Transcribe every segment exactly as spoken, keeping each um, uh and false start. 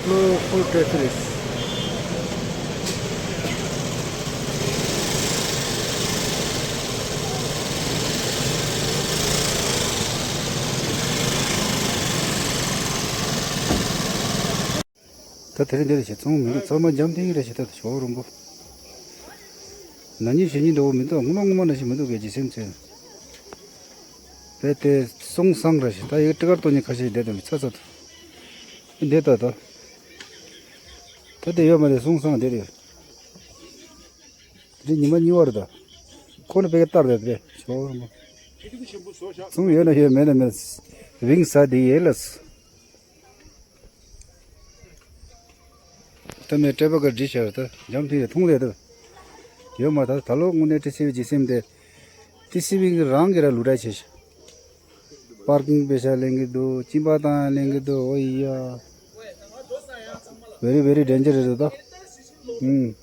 Hello, full Tetris. ད་དེ་རིང་འདི་རེད་ཞེས་བཙོང་མི་འདུག་ཚང་མ་འཇམ་ཐིང་རེད་ཞེས་ད་ཞོགས་རོང་པོ། ན་ནིང་གཞེས་ནིང་འདྲ་བོ་མི་འདུག་ངོ་མ་ངོ་མ་ནང་བཞིན་མི་འདུག་གས་ཇི་སེམས་ཚོས། རྦད་དེ་སོང་སང་ར་ཞིག་ད་ཡོད་ཀྲི་ཀར་ཏོ་ཉི་ཁ་ཤས་བསྡད་དང་ཚ་ཚ་དང་། འདི་ད་ད། ད་དེ་ཡོད་མ་རེད་སོང་སང་དེ་རེད། དེ་ཉི་མ་གཉིས་པ་རེད་ད། ཁོ་ནི་བེ་ག་ལྟར་རེད་དེ་ཞོག་རུ་མོ། ཚུང་ཡོད་ན་ཡོད་མེད་ན་མེད། བིང་ས་དེ་ཡེ་ལ། ད་མེད་སྤྲད་པ་ག་འདྲི་ཤར་ད་འཇམ་ཐིང་ཡེ་ཐུང་ལས་ད། ཡོད་མ་ད་ད་ལོ་དངོས་གནས་ཏི་སི་བི་ཇི་སེམས་དེ། ཏི་སི་བི་གི་རང་གི་ར་ལུ་ར་ཆེ་ཤ། པར་ཀིང་པེ་ཤ་ལེན་གི་འདུག་སྤྱིན་པ་བཏང་ཡ་ལེན་གི་འདུག་ཨོ་ཡ། very very dangerous ད། ཨུམ།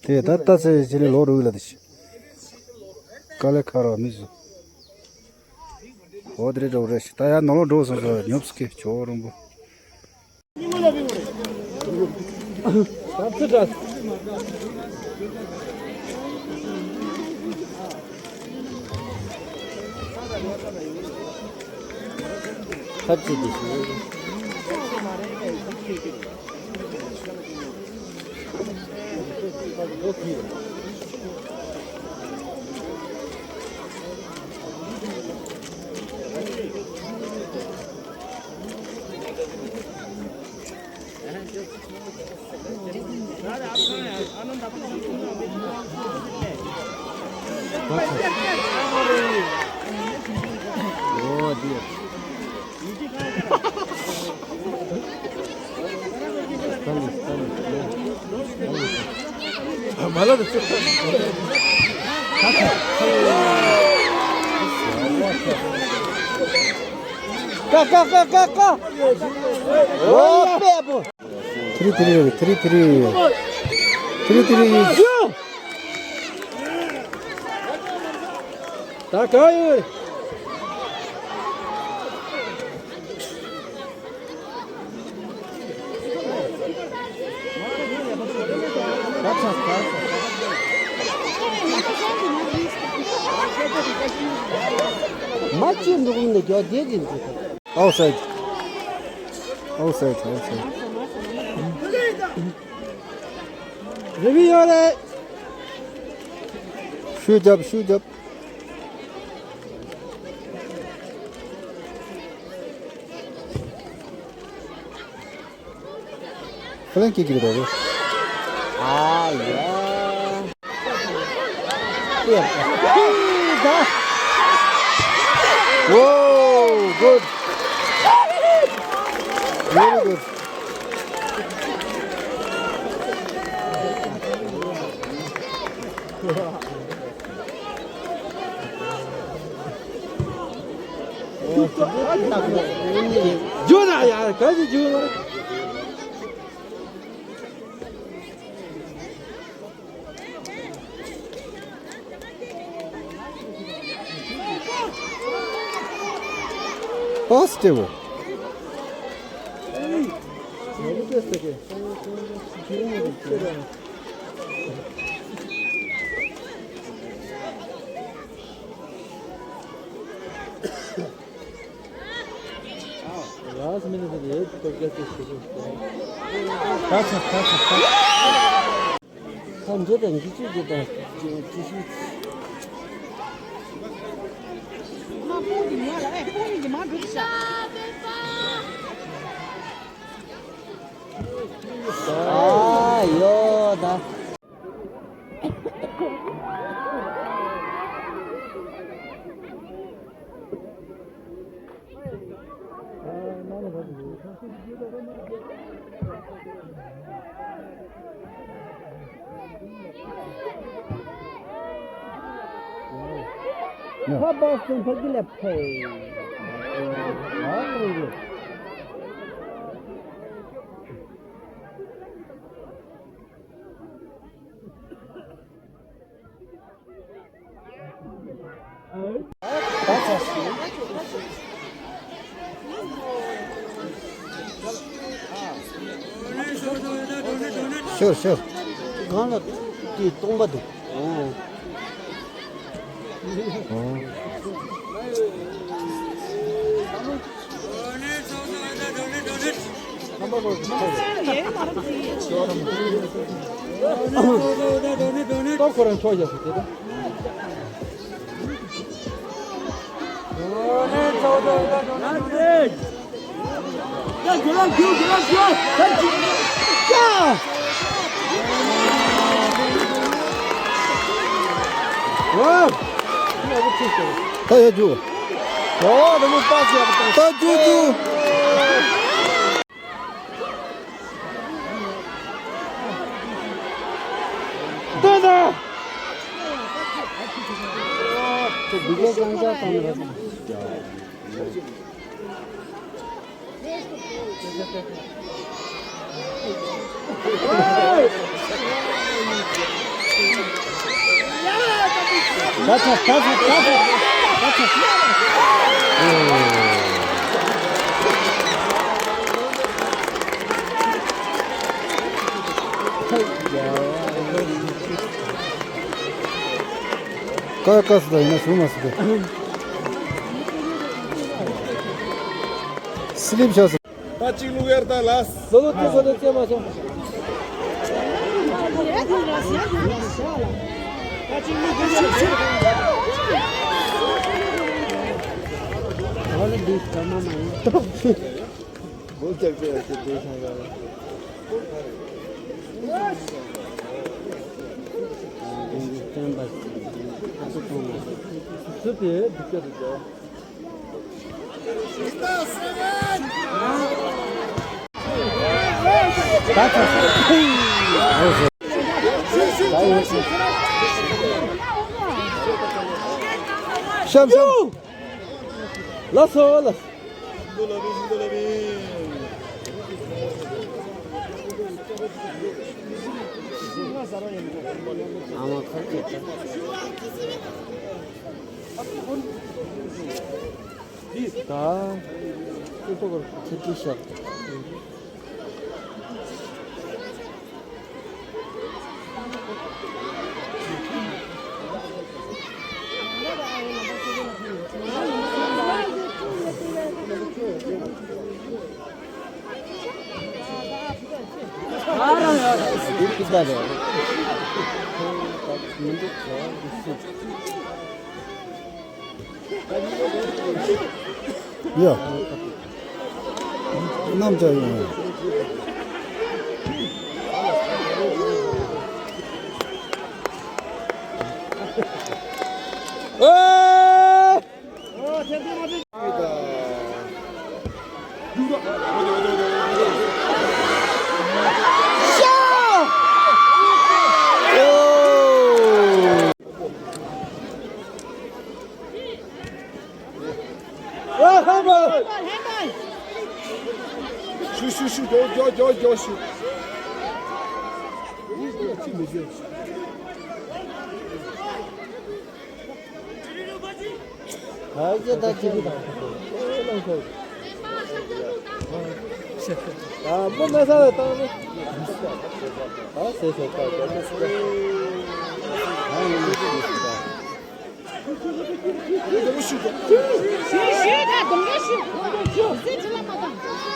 དེ་ད་ལྟ་ཚེ་ཕྱི་ལེ་ལོ་རུ་ལ་དེ་ཤི། དཀའ་ལས་ཁག་ར་མི་བཟོ། ཨོ་དེ་རེད་འགྲོ་རེད་ཤི་ད་ཡ་ནོ་ལོ་འགྲོ་སོང་སོ་ཉོབ་སི་ཀེ་ཇོ་རོང་པོ། ཁ་ཅིག་གིས་ཞུ། ཀ་ཀ་ཀ་ཀ་ཀ། ཨོ་པེ་པོ། ཐི་རི་ཐི་རི། ཐི་རི་ཐི་རི། ཐི་རི་ཐི་རི། ད་ག་ཡོད། མ་ཅི་འདུག་ནི་རྒྱོ་དེ་དེ་འདུག Outside. Outside, outside. རེ་བི་ཡོད་རེད། ཤུ་རྒྱབ་ཤུ་རྒྱབ། ཧྥ་ལན་ཀིག་རེད་པ། ཨ་ཡ། Whoa, good. Very good. རྒྱུག་ན་ཡ་ག་ཅིག་རྒྱུག་ན། Positive. Last minute ལ་ཡོད་པ་རྒྱབ་སྐྱོར་ཞུ་རྒྱུ། ད་ཆ་ད་ཆ་ད། ད་འདི་དང་འདི་ཚོ་འདི་དང་ཅི་ཞིག་ཨ་ཡོ་ད། ཁ་བ་སུ་ཕ་གི་ལ་ཕེ། ཤོར་ཤོར། གང་ལ་དེ་སྟོང་པ་འདུག་ཨོ། ཏོག་ཁོ་རང་ཆོག་བཞག་སོང་དེ་ད། ད་ཡ་རྒྱུ། ད་རྒྱུ་རྒྱུ། ལྟོས་དང་། ཀ་ཀ་སི་ད་ཡིན་ན་བྱུང་མ་སྲིད་པས། སི་ལིབ་ཆགས་སོང་། ད་གཅིག་བླུག་ཡར་ད་ལ། ལོ་ལོ་ཏི་ལོ་ལོ་ཙེ་མ་སོང་། ད་གཅིག་བླུག་ཡར་ད་ལ། ཨོལ་འདི་ད་མ་མ་ཡིན། སྟོབས་ཆེ། སྒོ་རྒྱག་ཆེ་ཡ་ཆེ་བསྡད་ཤང་ཡ། སྟོན་པ། སུ་དེ་འདི་སྐད་དུ་བརྗོད། ཤམ་ཤམ། ལགས་སོ་ལགས། ཡ། གནམ་ལྕགས་ཡོང་། ཨེ། ཤུ་ཤུ་ཤུ། རྒྱོག་རྒྱོག་རྒྱོག་རྒྱོག་ཤུ། ཨ་ཅེ་ད་ཅེ་གི་དང་། ཨ་མོ་མེ་ས་ལ་བཏང་ནི། ཨ་སེ་སེ་ད་ད་ད་སེ། ཨ་ཡིན་ནི་ཤི་ཤི་ད།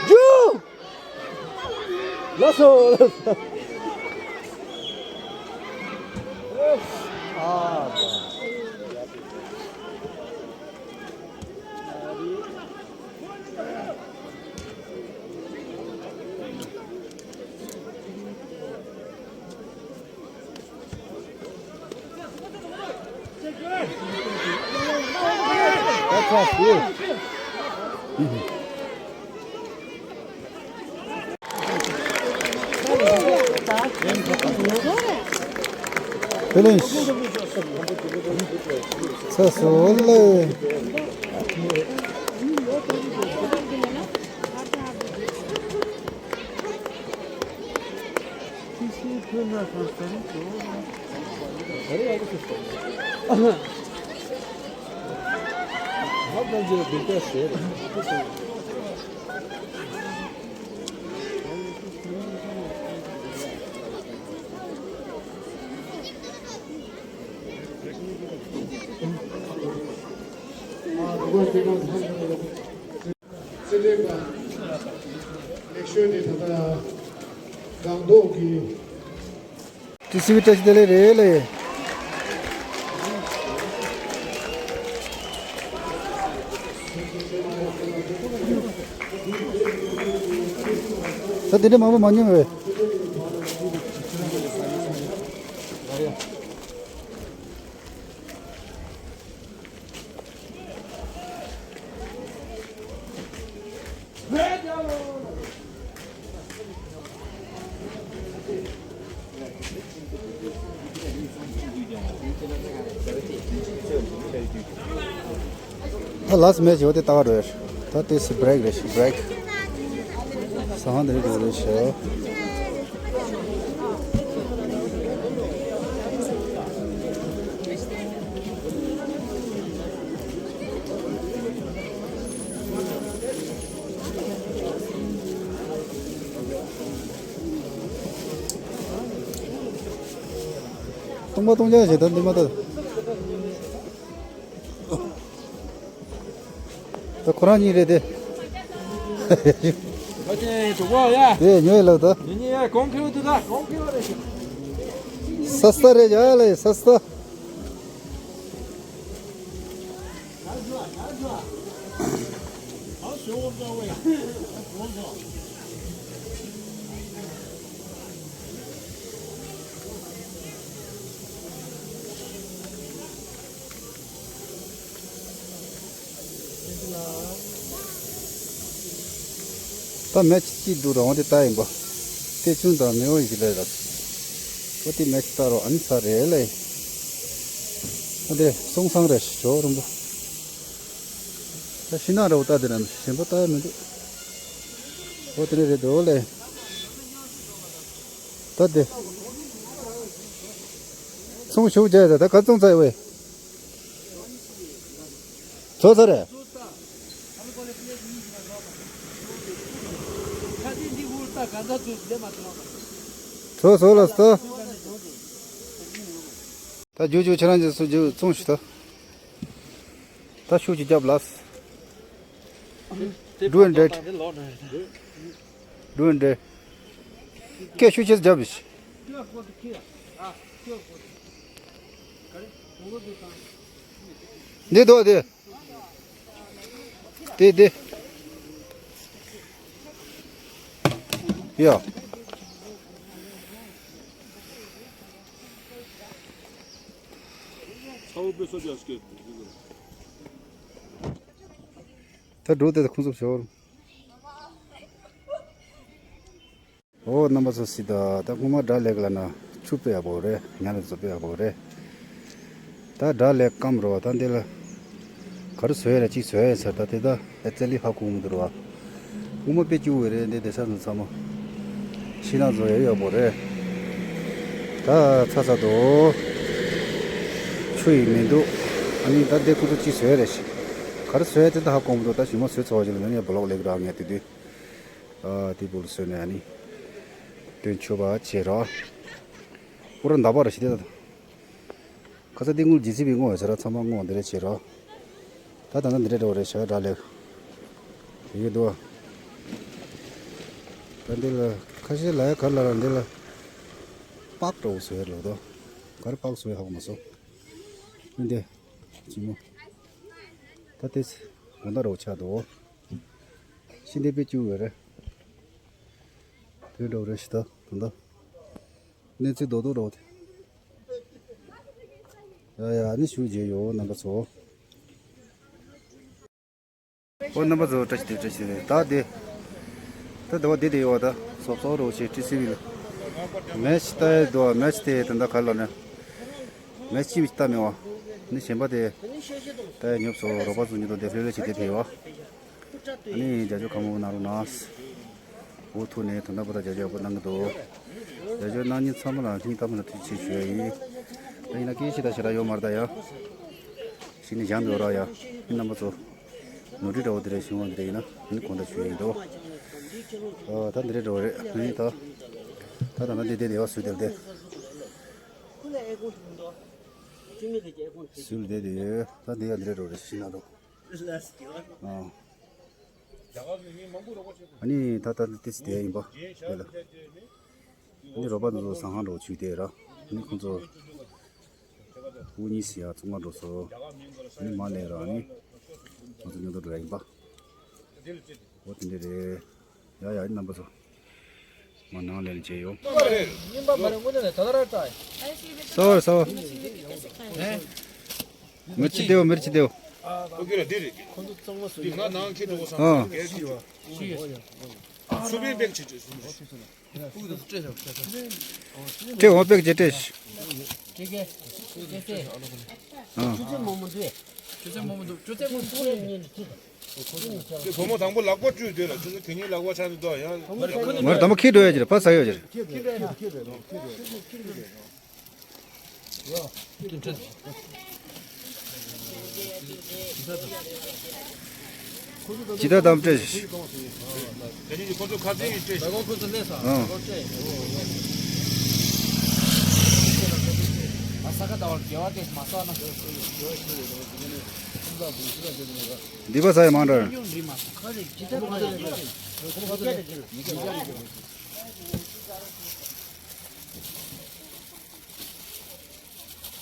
རྒྱུ། ལགས་སོ། ལགས་སོ། ཨ། Finish. ཚེ་སྲོག་ལས། རྩེད་འགྲན་པ་ལེགས་ཤོས་དེ་ད་ལྟ་སྒང་ཏོག་གི་ཏི་སི་བི་བཀྲ་ཤིས་བདེ་ལེགས་རེད་ལེ། ད་དེ་འདྲ་མང་པོ་མ་མྱོང་བས། ད་ལཱསི་མེ་ཆི་ཡོད་དེ་ལྟ་བ་རེད། ད་དེ་སི་བྷི་རེག་རེད་ཤི་བྷི་རེག་ས་ཧང་དེ་རེད་རེད་ཤི། སྟོང་པ་སྟོང་རྐྱང་བྱེད་ད་འདི་མ་ད། ད་ཁོ་རང་གཉིས་རེད་དེ། ཨོ་ཀེ། འགྲོ་གོ་ཡ། དེ་ཉོས་ལབ་ད། ཉེ་ཉེ་ཡ་གོང་ཁེ་བོ་དུ་ད་གོང་ཁེ་བོ་རེད་ཤག་སསྟ་རེད་ཡ་ལེ་སསྟ། ད་མེ་ཆི་གཅིག་འདུག་རང་དེ་ལྟ་ཡིན་པ། དེ་ཆུང་དང་མེ་འོ་ཡིན་གྱི་ལས་ར། ཨོ་དེ་མེ་ཆི་ལྟ་རོགས་ཨ་ནི་ཚ་རེད་ལེ། ཨོ་དེ་སོང་སང་རེད་ཞོ་རིན་པོ། ད་ཤི་ན་རེ་བོ་ལྟ་དེ་ར་གཞན་པ་ལྟ་ཡ་མི་འདུག་ཨོ་དེ་ནས་རེད་འདུག་ལེ། ད་དེ། ཚོང་ཞུགས་བྱས་ད་ད་ག་ཚོང་ཚ་ཡི་བས། ཚོ་ཚ་རེད། ཚོ་ཚོ་ལ་ཚོ། ད་རྒྱུ་རྒྱུ་ཁྱེད་རང་ཚོ་སུ་རྒྱུ་ཚོང་ཞུ་ད། ད་ཤུགས་ཀྱིས་རྒྱབ་ལ། Do and dead. Do and dead. སྐད་ཤུགས་ཆེ་རྒྱབ་བྱས། འདི་དོ་དེ། དེ་དེ། ཡ། ད་འགྲོ་དེ་ཁུངས་སུ་ཤོར། ཨོ་རྣམ་པ་ཚོ་སྲིད་ད། ད་སྔོན་མ་དགྲ་ལེགས་ལ་ན་ཆུ་དཔེ་ཡག་པོ་རེད། ཉ་ལ་ཚོ་དཔེ་ཡག་པོ་རེད། ད་དགྲ་ལེགས་སྐམ་རོ་བ་ད་འདི་ལ་ག་རེ་བཟོས་རེད་ཅིག་བཟོས་ཡ་ཟེར་ད་དེ་ད་ཨེ་ཙེ་ལི་ཧ་གོ་མི་འདུག་རོ་བ། སྔོན་མ་དཔེ་སྐྱུ་བའི་རེད་འདི་དེ་ས་ཚོ་ཚང་མ་ཤི་ན་བཟོ་ཡ་ཡག་པོ་རེད། ད་ཚ་ཚ་དོ། ཆུ་ཡི་མི་འདུག་ཨ་ནི་ད་འདི་ཁུ་ཚོ་ཅིག་བཟོས་རེད་ཤི། ག་རེ་བཟོས་ཡ་དེ་ད་ཧ་གོ་མི་འདུག་ད་ཞུ་མ་བཟོས་ཚོ་བ་ཅིག་ལ་ནི་ཡ་བོ་ལོག་ལེགས་ར་ངས་དེ་དུས། ཨ་དེ་བུ་ལ་སོན་ནས་ཨ་ནི། དོན་ཆོས་པ་བྱེད་རོགས། པུ་ར་འདག་པ་ར་ཞི་བདེ་ད། ཁ་ས་དེ་དངུལ་ཇི་སི་བི་སྔོ་བ་ཟེར་ར་ཚང་མ་སྔོ་འདི་རེད་བྱེད་རོགས། ད་ད་ལྟ་འདི་རེད་འགྲོ་རེད་བྱ་དགྲ་ལེགས། དེ་གི་འདུག་ད་འདི་ལ་ཁ་ཤས་ལ་ཡ་ག་ལ་ར་འདི་ལ། པགས་འགྲོ་བཟོས་ལོ་ད། ག་རེ་པགས་བཟོས་ཧ་གོ་མ་སོང་། འདི་འདི། ཅི་མོ། ད་དེ་དགོང་དག་རོགས་ཆགས་འདུག་ཤི་འདི་པེ་བཅུག་ཡོད་རེད། དེ་འདྲ་རེད་ཤི་ད་དུང་ད། གནས་ཚུལ་རྡོག་རྡོག་རོགས་དེ། ཡ་ཡ་ནི་ཞུ་རྒྱུ་ཡོད་རྣམ་པ་ཚོ། ཨོ་རྣམ་པ་ཚོ་བཀྲ་ཤིས་བདེ་བཀྲ་ཤིས་བདེ་ད་དེ། ད་ཟླ་བ་བདེ་བདེ་ཡོད་བ་ད་སོབ་སོབ་རོགས་ཆེ་ཏི་སི་བི་ལ། མེ་ཆི་ལྟ་ཡ་འདུག་མེ་ཆི་དེ་ད་ད་ག་ལ་ནི། མེ་ཆི་མི་ལྟ་མེད་བ། ནི་གཞན་པ་དེ། ད་ཡ་ཉོབ་སོ་རོགས་པ་ཚོ་ཉིད་དུ་དེ་ལྷོད་ལྷོད་བྱེད་དེ་ཕེབས་བ། ཨ་ནི་རྒྱ་ཇོ་ཁ་མོ་ན་རུ་ན། འུ་ཐུག་ནས་ད་ལྟ་བར་རྒྱ་ཇོ་ཡག་པོ་གནང་གི་འདུག་རྒྱ་ཇོ་གནང་ཉིན་ཚང་མ་ལ་སྙིང་ཐག་པ་ནས་ཐུགས་རྗེ་ཆེ་ཞུ་ཡ་ཡིན། ད་ཡིན་ན་སྐད་ཆ་ད་ཞེ་དྲག་ཡོད་མ་རེད་ད་ཡ། ཤི་ནི་སྦྱང་འདུག་ར་ཡ། རྣམ་པ་ཚོ། ནོར་འཁྲུལ་འདྲ་བོ་དེ་རེད་བྱུང་བ་འདི་རེད་ཡིན་ན་ནི་གོང་ད་ཞུ་ཡ་ཡིན་འདུག་ཨ་ད་འདི་རེད་འགྲོ་རེད་ནི་ད། ད་ད་ན་འདི་དེ་དེ་བ་སུ་དེ་དེ། སུ་དེ་དེ་ཡོད་ད་འདི་ཡ་འདི་རེད་འགྲོ་རེད་ཤི་ན་འགྲོ། ཨ་ནི་ད་ལྟ་ཏིས་དེ་ཡིན་པ་དེ་ལ། ཨ་ནི་རོགས་པ་ཚོ་ཟ་ཁང་འགྲོ་ཆུག་དེ་ར། ཨ་ནི་ཁོང་ཚོ་སྐུ་ཉིད་སི་ཡ་ཚོང་ཁང་འགྲོ་སོ། ཨ་ནི་མ་ལས་ར་ཨ་ནི་ང་ཚོ་མཉམ་དུ་འགྲོ་ཡ་ཡིན་པ། འོ་དེ་འདྲ་རེད། ཡ་ཡ་རྣམ་པ་ཚོ། ང་ནང་ལ་མཇལ་ཡོང་། ས་བར་ས་བར། མེར་ཅི་དེའོ་མེར་ཅི་དེའོ། ཨ། ཁྲེ་འོ་པེག་ཅི་སྤྲད། ཨ། ཁྱོད་ཚོ་བུ་མོ་དང་པོ་ལག་པ་བཀྲུས་སྡོད་ལ། ཁྱོད་ཚོ་གད་སྙིགས་ལག་པ་ཆགས་ནས་འདུག་ཡང་། མར་དམ་པ་ཁྱེར་འགྲོ་ཡ་ཅིག་རེད། ཕ་ཟ་ཡོད་ཅིག་རེད། ཇི་ལྟར་དམ་སྤྲད། ཁོ་ཚོ་ཁ་རྩང་ཡིན་སྤྲད། ཨང་། སྡིག་པ་བསགས་ཡ་མང་དྲགས།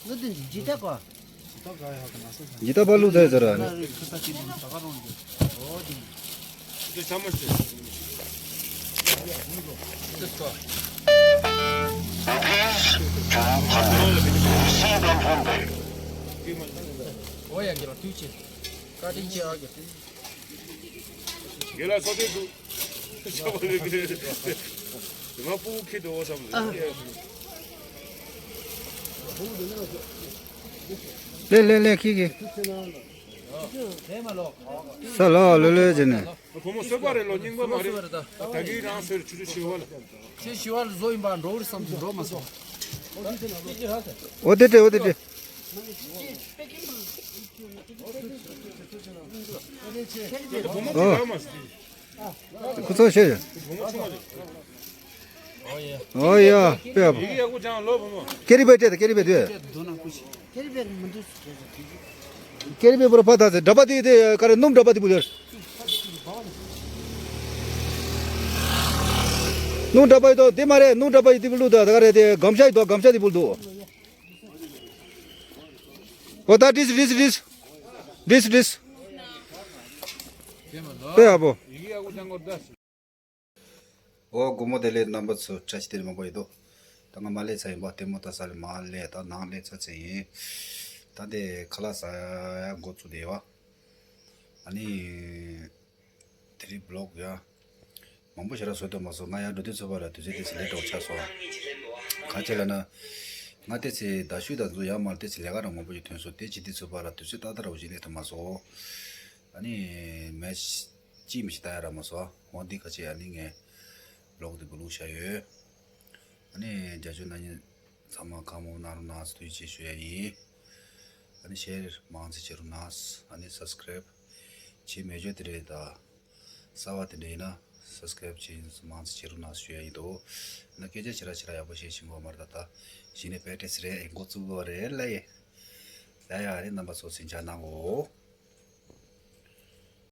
ལུ་དུ་ཇི་ལྟ་གོ། ཇི་ལྟ་པ་ལུ་ཚ་ཡོད་ཟེར་ར་ནི། ཨོ་ཡ་གི་ར་དུས་ཆེ། བཀའ་དྲིན་ཆེ་ཨ་གི། རྒན་ལགས་ཚོགས་ཐེངས་དུ། ཆ་བ་ལས་ཀྱི། ང་སྤུ་གུ་ཁྱེར་དུ་འོ་བསམ་ལ། ལེ་ལེ་ལེ་ཁྱི་ཁྱི། ས་ལ་ལོ་ལོ་བྱས་ནས། བུ་མོ་གསོད་པ་རེད་ལོ། རྙིང་པ་མ་རེད། ད་གིན་རང་གསོད་ཆུ་ཆུ་ཤི་བ་ལ། ཁྱེད་ཤི་བ་ལ་བཟོ་ཡིན་པ་འགྲོ་བར་བསམ་གྱི་འགྲོ་མ་སོང་། འོ་དེ་དེ་འོ་དེ་དེ། ཁོ་ཚོ་ཤེས། ཨོ་ཡ། དཔེ་ཡག་པོ། ཀེ་རི་བེ་སྤྲད་དང་། ཀེ་རི་བེ་དུས། ཀེ་རི་བེ་མི་འདུག་ཀེ་རི་བེ་པོར་ཕ་ད་ཚེ་འདྲ་པ་དེ་དེ་ག་རེ། སྣུམ་འདྲ་པ་དེ་པོ་དེ། སྣུམ་འདྲ་པ་ཡི་དོ་དེ་མ་རེད། སྣུམ་འདྲ་པ་ཡི་དེ་པོ་ལུག་ད་ག་རེ་དེ། སྒམ་ཤ་ཡི་དོ་སྒམ་ཤ་དེ་པོ་འདུག་ཨོ་ད་དྲིས་དྲིས་དྲིས། དྲིས་དྲིས། དཔེ་ཡག་པོ། ཨོ་དགོང་མོ་བདེ་ལེགས། རྣམ་པ་ཚོ་བཀྲ་ཤིས་བདེ་ལེགས་མང་པོ་ཡོད་དོ། ད་ང་མ་སླེབས་ཚར་ཡིན་པ། ལྟད་མོ་ལྟ་ས་ལ་མ་སླེབས། ད་ནང་སླེབས་ཚར་ཚར་ཡིན། ད་འདི་ཁ་ལག་ཟ་ཡ་འགོ་བཙུགས་བསྡད་ཡོད། ཨ་ནི། དེ་རིང་བི་ལོག་ཡ། མང་པོ་ཞེ་དྲག་བཟོ་ཐུབ་མ་སོང་། ང་ཡང་འགྲོ་དུས་ཚོད་པ་ལ་དུས་ཚོད་ཏོག་ཙམ་ལེ་ཊི་ཆགས་སོང་། གང་བྱས་ལབ་ན། ང་ཏོག་ཙམ་ཟླ་ཤུལ་དང་ཚོ་ཡར་མར་ཏོག་ཙམ་ལས་ཀ་རང་མང་པོ་ཞིག་ཐོན་སོང་། དེ་བྱེད་དུས་ཚོད་པ་ལ་དུས་ཚོད་ཏག་ཏག་རང་ཞིག་ལེན་ཐུབ་མ་སོང་། ཨ་ནི་མེ་ཤི་གཅིག་མི་ཤི་ལྟ་ཡ་རག་མ་སོང་། འོ་འདི་ཁ་ཅིག་ཨ་ནི་ངས་བི་ལོག་འདི་བི་ལོག་བཞག་ཡོད། ཨ་ནི་རྒྱ་ཆོས་ན་ནི། ཚང་མ་གང་མང་གནང་རོགས་གནང་། ཐུགས་རྗེ་ཆེ་ཞུ་ཡ་ཡིན། ཨ་ནི་ཤེར་མང་ཙམ་བྱེད་རོགས་གནང་། ཨ་ནི་སབ་སི་ཀ་རེབ་བྱེད་མེད་ཆོག་དེ་རེད་ད། གསར་པ་དེ་འདྲ་ཡིན་ན་སབ་སི་ཀ་རེབ་བྱེད་མང་ཙམ་བྱེད་རོགས་གནང་ཞུ་ཡ་ཡིན་དོ། ཨ་ནི་སྐད་ཆ་ཆེ་ར་ཆེ་ར་ཡག་པོ་བཤད་ཤེས་གོ་མ་རེད་ད། ད་གཞི་ནས་དཔེ་ཏོག་ཙམ་རེད། འགོ་བཙུགས་དགོས་རེད་ལ་ཡེ། ཡ་ཡ་རེད། རྣམ་པ་ཚོ་སེམས་ཆགས་གནང་གོ།